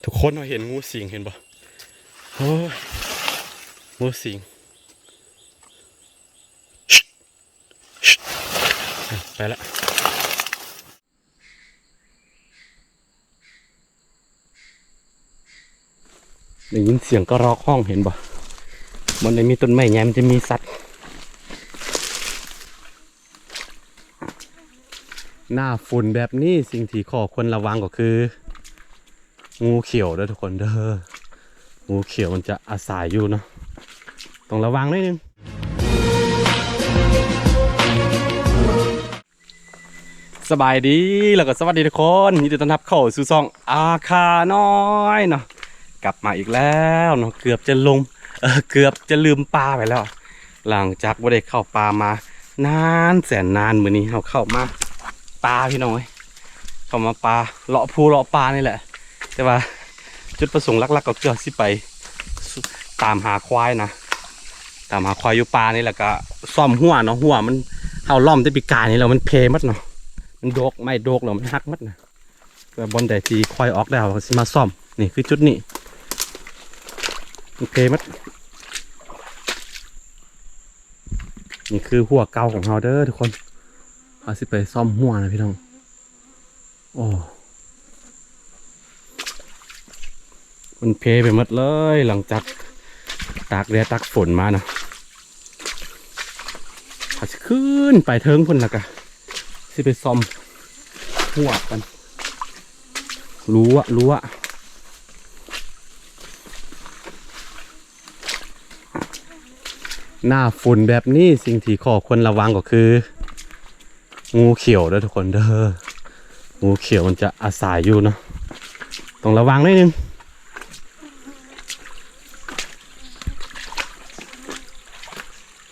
ທຸກຄົນ ເຮົາເຫັນງູສິງ ເຫັນບໍ່? ໂອ້ຍ ງູສິງ ໄປລະ. ໄດ້ຍິນສຽງກະຮອກຮ້ອງ ເຫັນບໍ່? ບ່ອນໃດມີຕົ້ນໄມ້ໃຫຍ່ ມັນຈະມີສັດ. ໜ້າຝົນແບບນີ້ ສິ່ງທີ່ຂໍ້ຄວນລະວັງກໍຄື ງູຂຽວເດີທຸກຄົນເດີ. ງູຂຽວມັນຈະອາໄສຢູ່ເນາະ ຕ້ອງລະວັງໜ້ອຍໜຶ່ງ. ສະບາຍດີ ແລ້ວກໍສະຫວັດດີທຸກຄົນ ຍິນດີຕ້ອນຮັບເຂົ້າສູ່ຊ່ອງອາຄານ້ອຍເນາະ. ກັບມາອີກແລ້ວເນາະ ເກືອບຈະຫຼົງ ເອີ ເກືອບຈະລືມປ່າໄປແລ້ວ ຫຼັງຈາກບໍ່ໄດ້ເຂົ້າປ່າມານານແສນນານ. ມື້ນີ້ເຮົາເຂົ້າມາປ່າ ພີ່ນ້ອງເອີຍ ເຂົ້າມາປ່າ ເລາະພູເລາະປ່ານີ້ແຫຼະ. ແຕ່ວ່າຈຸດປະສົງຫຼັກໆ ກໍຄືເຮົາຊິໄປຕາມຫາຄວາຍນະ ຕາມຫາຄວາຍຢູ່ປ່ານີ້ ແລ້ວກໍສ້ອມຮົ້ວເນາະ. ຮົ້ວມັນ ເຮົາລ້ອມແຕ່ປີກາຍນີ້ແລ້ວ ມັນເພໝົດເນາະ ມັນດົກ ໄມ້ດົກແລ້ວມັນຫັກໝົດນະ. ແຕ່ບ່ອນໃດທີ່ຄວາຍອອກໄດ້ ເຮົາກໍຊິມາສ້ອມ. ນີ້ຄືຈຸດນີ້ ມັນເພໝົດ. ນີ້ຄືຮົ້ວເກົ່າຂອງເຮົາເດີທຸກຄົນ ເຮົາຊິໄປສ້ອມຮົ້ວນະພີ່ນ້ອງ. ໂອ້ ມັນເພໄປໝົດເລີຍ ຫຼັງຈາກຕາກແດດຕາກຝົນມານະ. ເຮົາຊິຂຶ້ນໄປເທິງພຸ້ນ ແລ້ວກະຊິໄປສ້ອມຮົ້ວກັນ. ໜ້າຝົນແບບນີ້ ສິ່ງທີ່ຂໍ້ຄວນລະວັງກໍຄື ງູຂຽວເດີທຸກຄົນເດີ. ງູຂຽວມັນຈະອາໄສຢູ່ເນາະ ຕ້ອງລະວັງໜ້ອຍໜຶ່ງ.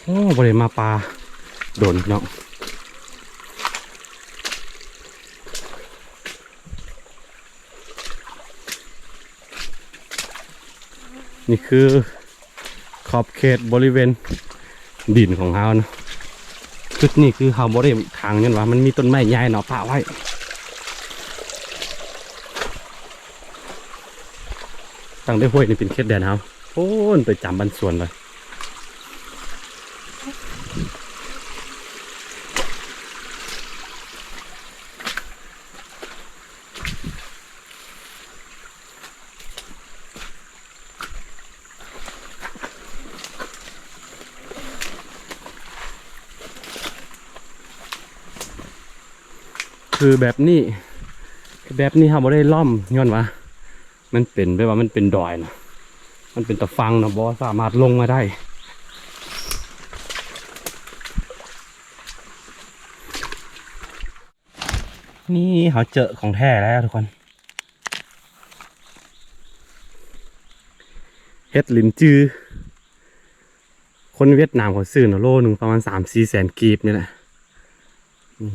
ໂອ້ ບໍ່ໄດ້ມາປ່າດົນເນາະ. ນີ້ຄືຂອບເຂດບໍລິເວນດິນຂອງເຮົານະ. ຈຸດນີ້ຄືເຮົາບໍ່ໄດ້ຖາງ ຍ້ອນວ່າມັນມີຕົ້ນໄມ້ໃຫຍ່ເນາະ ປະໄວ້. ຕັ້ງແຕ່ຫ້ວຍນີ້ເປັນເຂດແດນເຮົາ ໂອ້ນ ໄປຈຳບ້ານສວນເລີຍ. ຄືແບບນີ້ ແບບນີ້ເຮົາບໍ່ໄດ້ລ້ອມ ຍ້ອນວ່າມັນເປັນແບບວ່າມັນເປັນດອຍນະ ມັນເປັນຕາຝັ່ງນະ ບໍ່ສາມາດລົງມາໄດ້. ນີ້ເຮົາເຈີຂອງແທ້ແລ້ວທຸກຄົນ ເຫັດລິນຈື ຄົນຫວຽດນາມເຂົາຊື້ນະ ໂລໜຶ່ງປະມານສາມສີ່ແສນກີບນີ້ແຫຼະ. ນີ້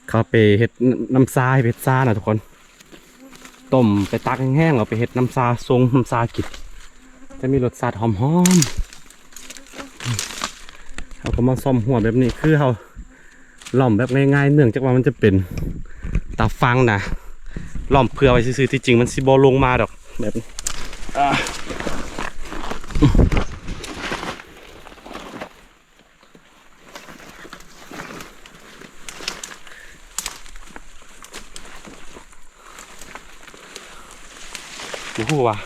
ເຂົາໄປເຮັດນ້ຳ ນ້ຳຊາ ເຮັດຊານະທຸກຄົນ ຕົ້ມໄປຕາກແຫ້ງໆ ເອົາໄປເຮັດນ້ຳຊາ ຊົງນ້ຳຊາກິນ ຈະມີລົດຊາດຫອມໆ. ເຮົາກໍມາສ້ອມຮົ້ວແບບນີ້ ຄືເຮົາລ້ອມແບບງ່າຍໆ ເນື່ອງຈາກວ່າມັນຈະເປັນຕາຝັ່ງນະ ລ້ອມເພື່ອໄວ້ຊື່ໆ ທີ່ຈິງມັນຊິບໍ່ລົງມາດອກ ແບບນີ້ ບໍ່ຮູ້ວ່າ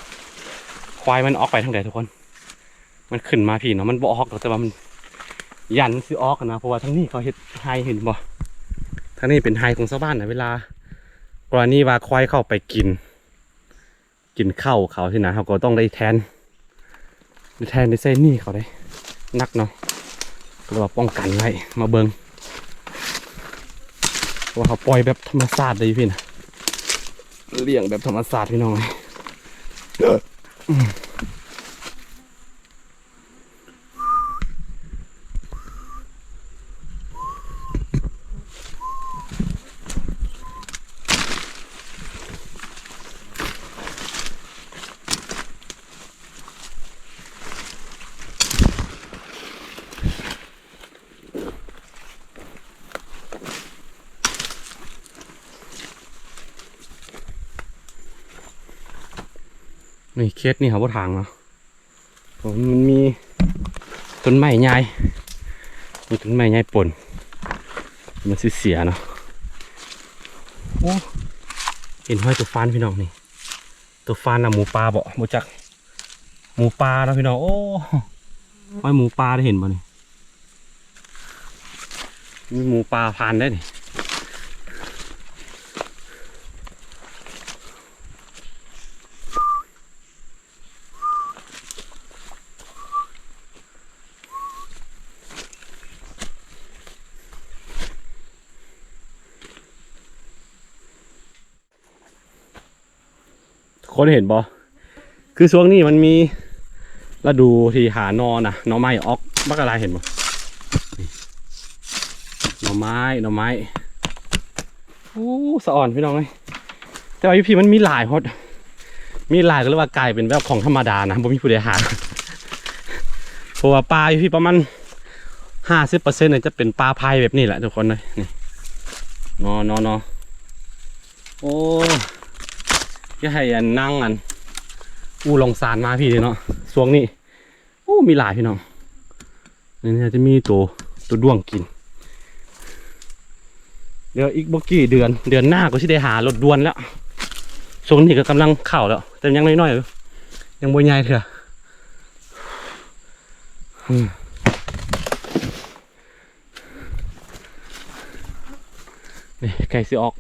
ຄວາຍມັນອອກໄປທາງໃດທຸກຄົນ ມັນຂຶ້ນມາພີ້ເນາະ ມັນບໍ່ອອກດອກ ແຕ່ວ່າມັນຢ້ານມັນຊິອອກນະ ເພາະວ່າທາງນີ້ເຂົາເຮັດໄຮ່ ເຫັນບໍ່ ທາງນີ້ເປັນໄຮ່ຂອງຊາວບ້ານນະ ເວລາກໍລະນີວ່າຄວາຍເຂົ້າໄປກິນ ກິນເຂົ້າເຂົາຊີ້ນະ ເຮົາກໍຕ້ອງໄດ້ແທນ ໄດ້ແທນໄດ້ໃຊ້ໜີ້ເຂົາເດ້ ໜັກເນາະ ກໍເລີຍວ່າປ້ອງກັນໄວ້ ມາເບິ່ງ ເພາະວ່າເຮົາປ່ອຍແບບທຳມະຊາດເດ້ຢູ່ພີ້ນະ ລ້ຽງແບບທຳມະຊາດພີ່ນ້ອງເອີຍ. ນີ້ເຂດນີ້ເຮົາບໍ່ຖາງເນາະ ເພາະມັນມີຕົ້ນໄມ້ໃຫຍ່ ມີຕົ້ນໄມ້ໃຫຍ່ປົນ ມັນຊິເສຍເນາະ. ໂອ້ ເຫັນຮອຍໂຕຟານພີ່ນ້ອງນີ້ ໂຕຟານນະ ໝູປ່າບໍ ບໍ່ຈັກ ໝູປ່າເນາະພີ່ນ້ອງ. ໂອ້ ຮອຍໝູປ່າໄດ້ເຫັນບໍ່ນີ້? ມີໝູປ່າຜ່ານໄດ້ນີ້. ຄົນເຫັນບໍ່? ຄືຊ່ວງນີ້ມັນມີລະດູທີ່ຫາໜໍ່ນະ ໜໍ່ໄມ້ອອກບັກຫຼາຍ ເຫັນບໍ່? ນີ້ ໜໍ່ໄມ້ ໜໍ່ໄມ້ ໂອ້ ສະອອນພີ່ນ້ອງເອີຍ. ແຕ່ວ່າຢູ່ພີ້ມັນມີຫຼາຍໂພດ ມີຫຼາຍກໍເລີຍວ່າກາຍເປັນແບບຂອງທຳມະດານະ ບໍ່ມີຜູ້ໃດຫາ ເພາະວ່າປ່າຢູ່ພີ້ປະມານຫ້າສິບເປີເຊັນ ຈະເປັນປ່າໄຜ່ແບບນີ້ແຫຼະທຸກຄົນເອີຍ. ນີ້ ເນາະ ເນາະ ເນາະ. ໂອ້ ຢ່າໃຫ້ອັນນັ່ງອັນ ອູ່ຫຼອງສານມາພີ້ເດ້ເນາະ ຊ່ວງນີ້. ໂອ້ ມີຫຼາຍພີ່ນ້ອງ ໃນນີ້ຈະມີໂຕ ໂຕດ້ວງກິນ. ດຽວອີກບໍ່ກີ່ເດືອນ ເດືອນໜ້າກໍຊິໄດ້ຫາລົດດ່ວນແລ້ວ. ຊ່ວງນີ້ກໍກຳລັງເຂົ້າແລ້ວ ແຕ່ຍັງນ້ອຍໆ ຍັງບໍ່ໃຫຍ່ເທື່ອ. ອືມ ນີ້ໃກ້ຊິອອກ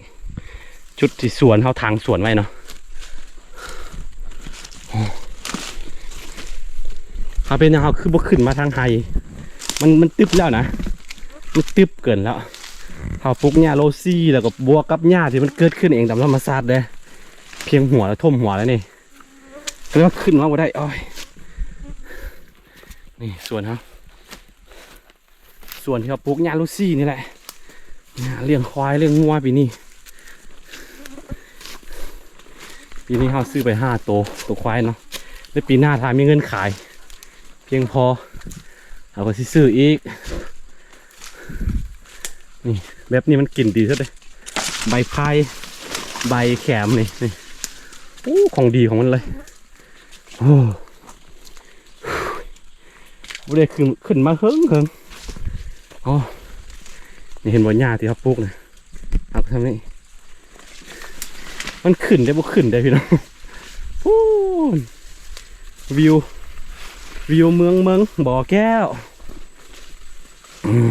ຈຸດທີ່ສວນເຮົາ ທາງສວນໄວ້ເນາະ. ເຮົາເປັນຫຍັງເຮົາຄືບໍ່ຂຶ້ນມາທາງໄຮ່? ມັນ ມັນຕຶບແລ້ວນະ ມັນຕຶບເກີນແລ້ວ. ເຮົາປູກຫຍ້າໂລສີ່ ແລ້ວກໍບວກກັບຫຍ້າທີ່ມັນເກີດຂຶ້ນເອງຕາມທຳມະຊາດເດ້ ພຽງຫົວລະຖົ່ມຫົວແລ້ວນີ້ ກໍເລີຍວ່າຂຶ້ນມາບໍ່ໄດ້. ໂອ້ຍ ນີ້ສວນເຮົາ ສວນທີ່ເຮົາປູກຫຍ້າລູຊີນີ້ແຫຼະ ລ້ຽງຄວາຍລ້ຽງງົວປີນີ້. ປີນີ້ເຮົາຊື້ໄປຫ້າໂຕ ໂຕຄວາຍເນາະ ແລ້ວປີໜ້າຖ້າມີເງິນຂາຍພຽງພໍ ເຮົາກໍຊິຊື້ອີກ. ນີ້ ແບບນີ້ມັນກິນດີຊະເດ້ ໃບພາຍ ໃບແຂມນີ້ ນີ້ ໂອ້ ຂອງດີຂອງມັນເລີຍ. ໂອ້ ບໍ່ໄດ້ຂຶ້ນ ຂຶ້ນມາເຫິງໆ. ອໍ ນີ້ເຫັນບໍ່ ຫຍ້າທີ່ເຮົາປູກນະ ເອົາທຳນີ້ ມັນຂຶ້ນໄດ້ບໍ່ຂຶ້ນໄດ້ພີ່ນ້ອງ. ໂອ້ ວິວ ວິວເມືອງ ເມືອງບໍ່ແກ້ວ. ອືມ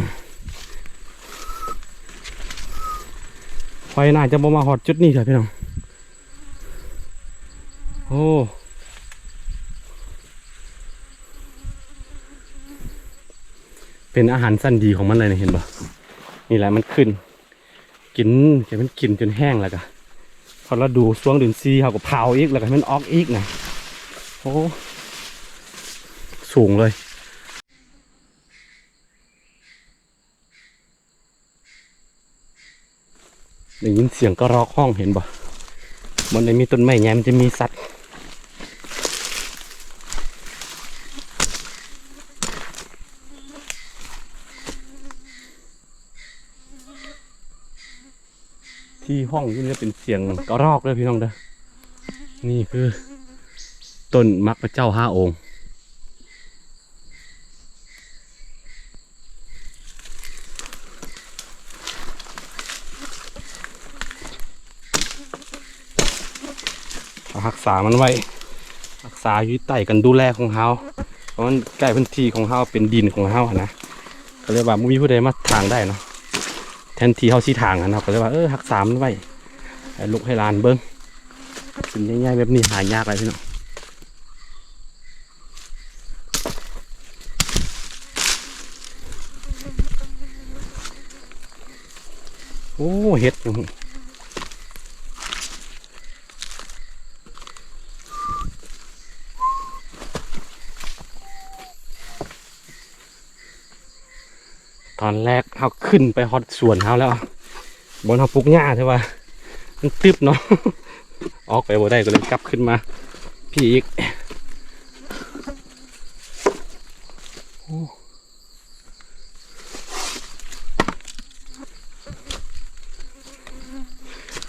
ຂ້ອຍໜ້າຈະບໍ່ມາຮອດຈຸດນີ້ເທື່ອພີ່ນ້ອງ. ໂອ້ ເປັນອາຫານຊັ້ນດີຂອງມັນເລີຍນີ້ ເຫັນບໍ່? ນີ້ແຫຼະມັນຂຶ້ນ ກິນ ໃຫ້ມັນກິນຈົນແຫ້ງ ແລ້ວກະພໍລະດູຊ່ວງເດືອນສີ່ເຮົາກໍເຜົາອີກ ແລ້ວກະໃຫ້ມັນອອກອີກນະ. ໂອ້ ສູງເລີຍ. ໄດ້ຍິນສຽງກະຮອກຮ້ອງ ເຫັນບໍ່? ບ່ອນໃດມີຕົ້ນໄມ້ໃຫຍ່ ມັນຈະມີສັດ. ທີ່ຮ້ອງຢູ່ນີ້ເປັນສຽງກະຮອກເດີພີ່ນ້ອງເດີ. ນີ້ຄືຕົ້ນໝາກພະເຈົ້າຫ້າອົງ. ເຮົາຮັກສາມັນໄວ້ ຮັກສາຢູ່ໃຕ້ການດູແລຂອງເຮົາ ເພາະມັນໃກ້ພື້ນທີ່ຂອງເຮົາ ເປັນດິນຂອງເຮົາຫັ້ນນະ. ກໍເລີຍວ່າບໍ່ມີຜູ້ໃດມາຖາງໄດ້ເນາະ ແທນທີ່ເຮົາຊິຖາງຫັ້ນ ເຮົາກໍເລີຍວ່າ ເອີ ຮັກສາມັນໄວ້ ໃຫ້ລູກໃຫ້ຫຼານເບິ່ງ. ຕົ້ນໃຫຍ່ໆແບບນີ້ຫາຍາກຫຼາຍພີ່ນ້ອງ. ໂອ້ ເຫັດ ຕອນແລກເຮົາຂຶ້ນໄປຮອດສວນເຮົາແລ້ວ ບ່ອນເຮົາປູກຫຍ້າ ແຕ່ວ່າມັນຕຶບເນາະ ອອກໄປບໍ່ໄດ້ ກໍເລີຍກັບຂຶ້ນມາພີ້ອີກ. ໂອ້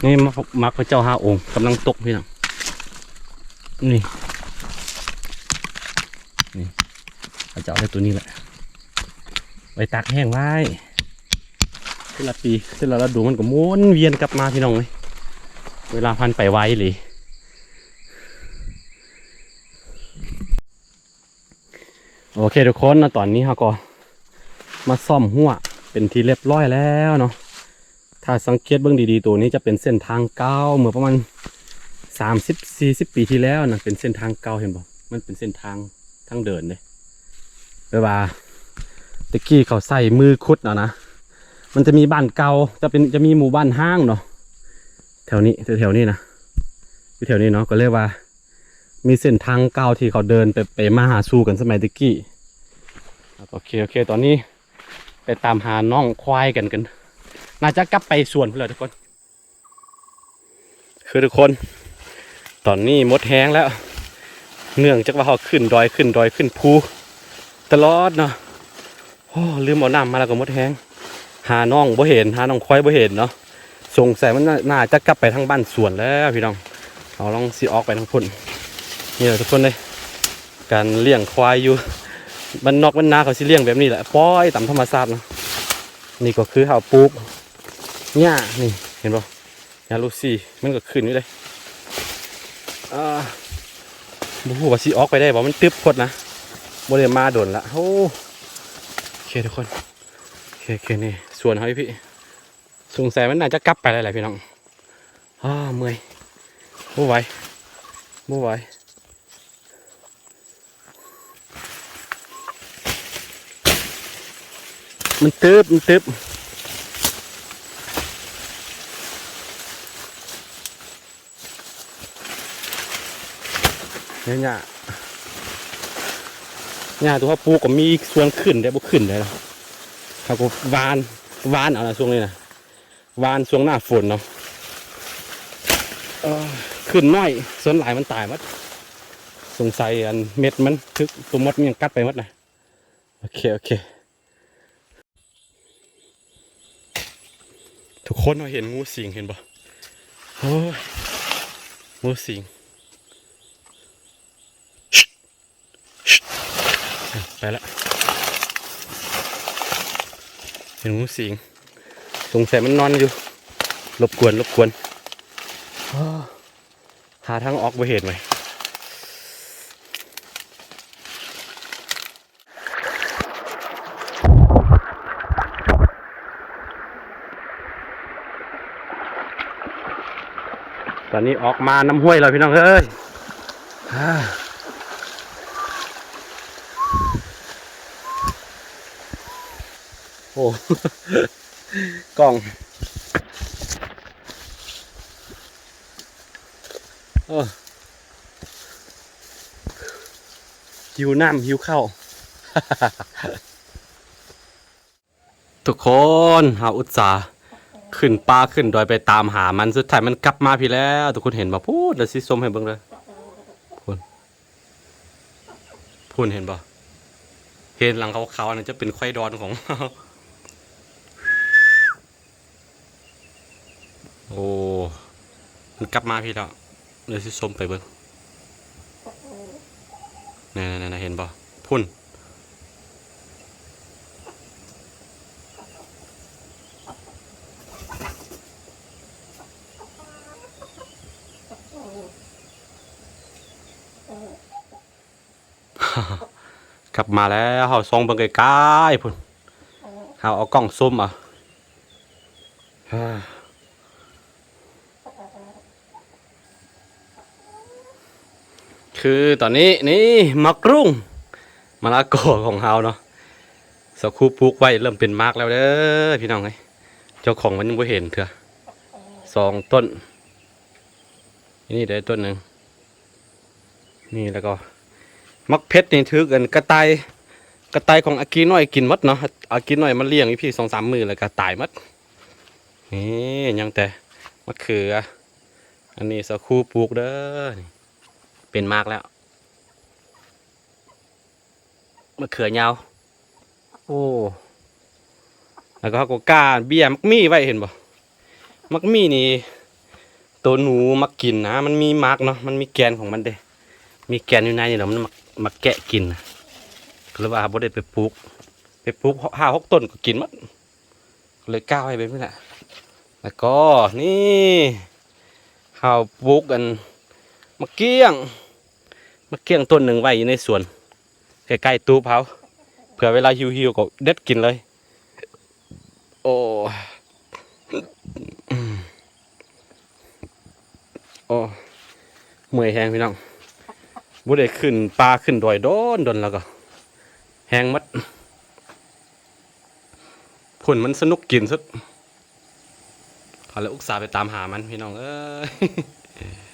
ນີ້ໝາກ ໝາກພະເຈົ້າຫ້າອົງກຳລັງຕົກພີ່ນ້ອງ. ນີ້ ຈະເອົາແຕ່ໂຕນີ້ແຫຼະ ໄວ້ຕາກແຫ້ງໄວ້ ແຕ່ລະປີ ແຕ່ລະລະດູມັນກໍໝູນວຽນກັບມາ ພີ່ນ້ອງເອີຍ ເວລາຜ່ານໄປໄວອີ່ຫຼີ. ໂອເຄທຸກຄົນເນາະ ຕອນນີ້ເຮົາກໍມາສ້ອມຮົ້ວເປັນທີ່ລຽບຮ້ອຍແລ້ວເນາະ. ຖ້າສັງເກດເບິ່ງດີໆ ໂຕນີ້ຈະເປັນເສັ້ນທາງເກົ່າ ເມື່ອປະມານສາມສິບສີ່ສິບປີທີ່ແລ້ວນະ ເປັນເສັ້ນທາງເກົ່າ ເຫັນບໍ່? ມັນເປັນເສັ້ນທາງ ທາງເດີນເດ້ ແບບວ່າແຕ່ກີ້ເຂົາໃຊ້ມືຂຸດເອົານະ. ມັນຈະມີບ້ານເກົ່າ ຈະເປັນ ຈະມີໝູ່ບ້ານຮ້າງເນາະ ແຖວນີ້ ແຖວໆ ນີ້ນະ ຢູ່ແຖວນີ້ເນາະ ກໍເລີຍວ່າ ມີເສັ້ນທາງເກົ່າທີ່ເຂົາເດີນໄປ ໄປມາຫາສູ່ກັນສະໄໝແຕ່ກີ້. ໂອເຄ ໂອເຄ ຕອນນີ້ໄປຕາມຫານ້ອງຄວາຍກັນ ກັນ ໜ້າຈະກັບໄປສວນພຸ້ນແຫຼະທຸກຄົນ. ຄືທຸກຄົນ ຕອນນີ້ໝົດແຮງແລ້ວ ເນື່ອງຈາກວ່າເຮົາຂຶ້ນດອຍ ຂຶ້ນດອຍ ຂຶ້ນພູຕະຫຼອດເນາະ. ໂອ້ ລືມເອົານ້ຳມາແລ້ວກໍໝົດແຮງ ຫານ້ອງບໍ່ເຫັນ ຫານ້ອງຄວາຍບໍ່ເຫັນເນາະ. ສົງໄສມັນໜ້າ ໜ້າຈະກັບໄປທາງບ້ານສວນແລ້ວພີ່ນ້ອງ. ເຮົາລອງຊິອອກໄປທາງພຸ້ນ. ນີ້ແຫຼະທຸກຄົນເອີຍ ການລ້ຽງຄວາຍຢູ່ບ້ານນອກບ້ານນາ ເຂົາຊິລ້ຽງແບບນີ້ແຫຼະ ປ່ອຍຕາມທຳມະຊາດເນາະ. ນີ້ກໍຄືເຮົາປູກຫຍ້ານີ້ ເຫັນບໍ່? ຍາລູຊີ ມັນກໍຂຶ້ນຢູ່ເດ້. ອ່າ ບໍ່ຮູ້ວ່າຊິອອກໄປໄດ້ບໍ່ ມັນຕຶບໂພດນະ ບໍ່ໄດ້ມາດົນລະ. ໂອ້ ໂອເຄທຸກຄົນ ໂອເຄ ໂອເຄ ນີ້ສວນເຮົາຢູ່ພີ້. ສົງໄສມັນໜ້າຈະກັບໄປແລ້ວແຫຼະພີ່ນ້ອງ. ອ້າ ເມື່ອຍ ບໍ່ໄຫວ ບໍ່ໄຫວ. ມັນຕຶບ ມັນຕຶບ ຫຍ້າ ຫຍ້າຕົວເຮົາປູກກໍມີສ່ວນຂຶ້ນໄດ້ ບໍ່ຂຶ້ນໄດ້ລະ. ເຮົາກໍຫວ່ານ ຫວ່ານເອົາລະຊ່ວງນີ້ນະ. ຫວ່ານຊ່ວງໜ້າຝົນເນາະ ເອີ ຂຶ້ນໜ້ອຍ ສ່ວນຫຼາຍມັນຕາຍໝົດ. ສົງໄສອັນເມັດມັນຖືກຕົວມົດມັນຫຍັງກັດໄປໝົດນະ. ໂອເຄ ໂອເຄ ທຸກຄົນ ເຮົາເຫັນງູສິງ ເຫັນບໍ່? ໂອ້ຍ ງູສິງ. ໄປລະ ເຫັນງູສິງ ສົງໄສມັນນອນຢູ່ ລົບກວນ ລົບກວນ. ຫາທາງອອກບໍ່ເຫັນເວີຍ. ຕອນນີ້ອອກມານຳຫ້ວຍແລ້ວພີ່ນ້ອງເອີຍ. ໂອ້ ກ້ອງ ເອີ ຫິວນ້ຳຫິວເຂົ້າ. ທຸກຄົນ ເຮົາອຸດສາຂຶ້ນປ່າຂຶ້ນດອຍໄປຕາມຫາມັນ ສຸດທ້າຍມັນກັບມາພີ້ແລ້ວ. ທຸກຄົນເຫັນບໍ່? ພຸ້ນ ດຽວຊິຊົມໃຫ້ເບິ່ງເດີ ພຸ້ນ ພຸ້ນ ເຫັນບໍ່? ເຫັນຫຼັງຂາວໆ ນັ້ນຈະເປັນຄວາຍດອນຂອງເຮົາ. ໂອ້ ມັນກັບມາພີ້ແລ້ວ ດຽວຊິຊົມໄປເບິ່ງ. ນັ້ນໆໆ ເຫັນບໍ່? ພຸ້ນ ກັບມາແລ້ວ ເຮົາສ່ອງເບິ່ງໄກໆ ພຸ້ນ ເຮົາເອົາກ້ອງຊູມເອົາ. ຄືຕອນນີ້ ນີ້ ໝາກກຣູງ ມະລະກອຂອງເຮົາເນາະ ສາວຄູປູກໄວ້ ເລີ່ມເປັນໝາກແລ້ວເດີພີ່ນ້ອງເອີຍ. ເຈົ້າຂອງມັນຍັງບໍ່ເຫັນເທື່ອ ສອງຕົ້ນ ນີ້ໄດ້ຕົ້ນໜຶ່ງ. ນີ້ ແລ້ວກໍໝາກເຜັດນີ້ຖືກອັນກະຕ່າຍ ກະຕ່າຍຂອງອາກີນ້ອຍກິນໝົດເນາະ. ອາກີນ້ອຍມາລ້ຽງຢູ່ພີ້ສອງສາມມື້ ແລ້ວກໍຕາຍໝົດ. ນີ້ຍັງແຕ່ມະເຂືອ ອັນນີ້ສາວຄູປູກເດີ ນີ້ເປັນໝາກແລ້ວ. ມະເຂືອຍາວ ໂອ້ ແລ້ວກໍເຮົາກໍກ້າເບ້ຍໝາກມີ້ໄວ້ ເຫັນບໍ່? ໝາກມີ້ນີ້ ໂຕໜູມັກກິນນະ ມັນມີໝາກເນາະ ມັນມີແກ່ນຂອງມັນເດ້ ມີແກ່ນຢູ່ໃນນີ້ເນາະ ມັນມັກ ມັກແກະກິນນະ. ຫຼືວ່າບໍ່ໄດ້ໄປປູກ ໄປປູກຫ້າຫົກຕົ້ນກໍກິນໝົດ ກໍເລີຍກ້າວໄວ້ແບບນີ້ແຫຼະ. ແລ້ວກໍນີ້ ເຮົາປູກອັນໝາກກ້ຽງ ໝາກກ້ຽງຕົ້ນໜຶ່ງໄວ້ຢູ່ໃນສວນ ໃກ້ໆຕູບເຮົາ ເພື່ອເວລາຫິວໆກໍເດັດກິນເລີຍ. ໂອ້ ໂອ້ ເມື່ອຍແຮງພີ່ນ້ອງ ບໍ່ໄດ້ຂຶ້ນປ່າຂຶ້ນດອຍດົນໆ ແລ້ວກໍແຮງໝົດ. ພຸ້ນມັນສະໜຸກກິນສຸດ ເຮົາເລີຍອຸດສ່າໄປຕາມຫາມັນ ພີ່ນ້ອງເອີຍ.